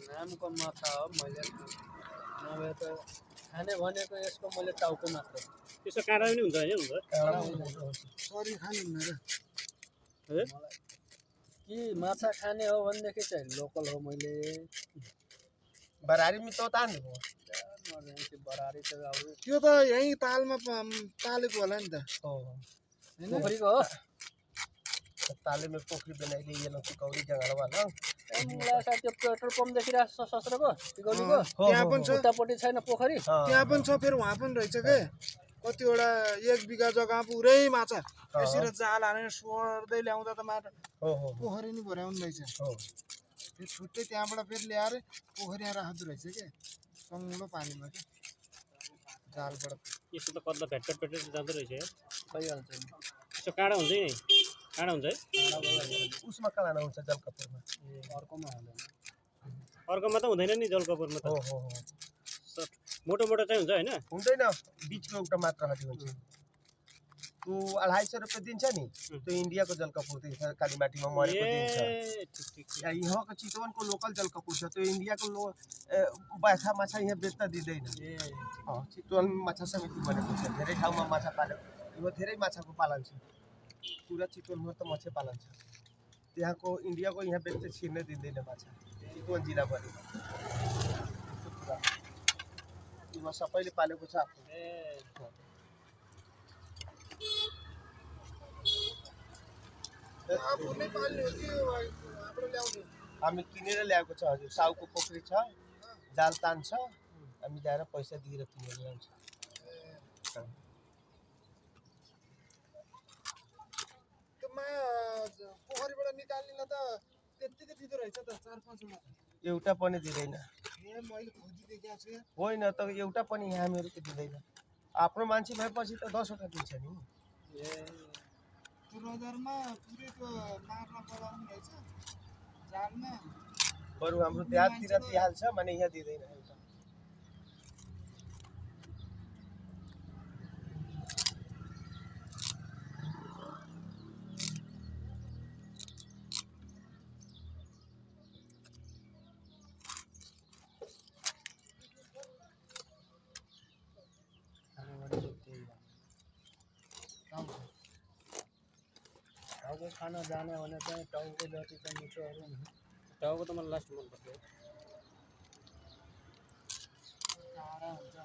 नामको माछा हो मैले नभए त खाने भनेको यसको मैले टाउको मात्र त्यसो काँडा पनि हुन्छ हैन हुन्छ सरी खानुहुन्न र है कि माछा खाने हो भनेदेखि चाहिँ लोकल हो मैले बरारी में तो तान दो बरारी त अब त्यो त यही तालमा पालेको होला नि त पोखरीको हो ताले में पोखरी बनाई ये लोग कौड़ी जंगल वाला मलाई सायद त्यो पेट्रोल पम्प देखिरहेको छ सस्रोको पिगौलीको त्यहाँ पनि छ उतापट्टि छैन पोखरी त्यहाँ पनि छ फेरि वहाँ पनि रहेछ के कतिवटा 1 बिघा जग्गा पुरै माछा यसरी जाल हानेर सोर्दै ल्याउँदा त माछा पोखरी नि भर्याउनु रहेछ फेरि छुट्टै त्यहाँबाट फेरि ल्याएर पोखरीमा राख्दो रहेछ के सङ्लो पानीमा के जालबाट यसो त कत्ला भेटपेट जाँदो रहेछ यार भइहाल्छ यसो काँडा हुन्छ नि काँडा हुन्छ है उसमा कलाना हुन्छ जल कपूर में अर्कोमा हुँदैन अर्कोमा त हुँदैन नि जलकपुरमा त मोटो मोटो चाहिँ हुन्छ हैन हुँदैन बीचको एउटा मात्र हटी हुन्छ तू 250 रुपैयाँ दिन्छ नि त्यो इन्डियाको जल कपूर दिन्छ कालीमाटीमा मरेको दिन्छ यहाँको चितवनको लोकल जल कपूर छ त्यो इन्डियाको बाछा माछा यहाँ बेच्न दिँदैन चितवन माछा समिति भनेको छ धेरै ठाउँमा माछा पालेको यो धेरै माछाको पालन छ पुरा चितवनमा त मछली पालन छ त्यहाँको इन्डियाको यहाँ बेच्न छिर्न दिँदैन माछा चितवन जिल्लाभरि यो सबैले पालेको छ हामी किनेर ल्याएको छ हजुर साउको पोखरी छ जाल तान्छ हामी ल्याएर पैसा दिएर किनेर ल्याउँछ पोखरीबाट निकाल्नेलाई त त्यतिकै दिँदो रहेछ त 4-5 वटा एउटा पनि दिँदैन मैले खोजिदिएको छु होइन त एउटा पनि यहाँ हामीहरूको दिँदैन आफ्नो मान्छे भएपछि त 10 वटा दिन्छ नि रोजरमा पुरै त्यो मार्न बोलाउनु रहेछ जालमा बरु हाम्रो देहाततिर दिइहाल्छ भने यहाँ दिँदैन एउटा टाउको खान जाने भने चाहिँ टाउको जति चाहिँ मिठोहरू टाउको त मलाई लास्ट मन पर्छ टाढा हुन्छ